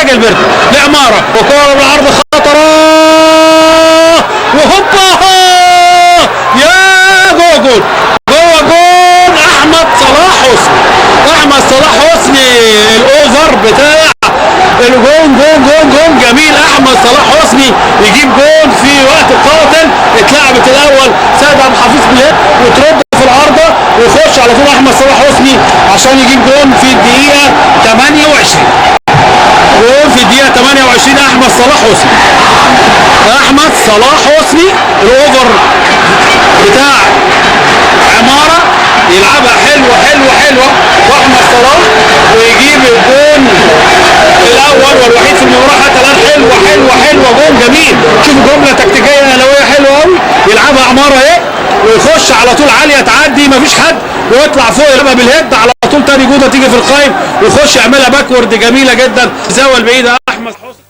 جilberto لعماره، وكوره بالعرض خطره، وهوبا يا جوه جول، جوه جول احمد صلاح حسني. احمد صلاح حسني ال over بتاع الجون، جون جون جون جميل. احمد صلاح حسني يجيب جون في وقت قاتل. اتلعبت الاول سيد عبد الحفيظ بال head وترد في العارضة ويخش على طول احمد صلاح حسني عشان يجيب جون في الدقيقة 28. جون في الدقيقة 28 احمد صلاح حسني. احمد صلاح حسني ال over بتاع عمارة يلعبها حلوة حلوة حلوة، واحمد صلاح ويجيب الجون الاول والوحيد في المباراة حتى الان. حلوة حلوة حلوة، جون جميل. شوفوا جملة تكتيكية اهلاويه حلوة قوي، يلعبها عمارة اهي ويخش على طول عالية تعدي مفيش حد، ويطلع فوق يلعبها بال head على طول، تاني جوده تيجي في القايم ويخش يعملها backward جميلة جدا، الزاوية البعيدة احمد حسني.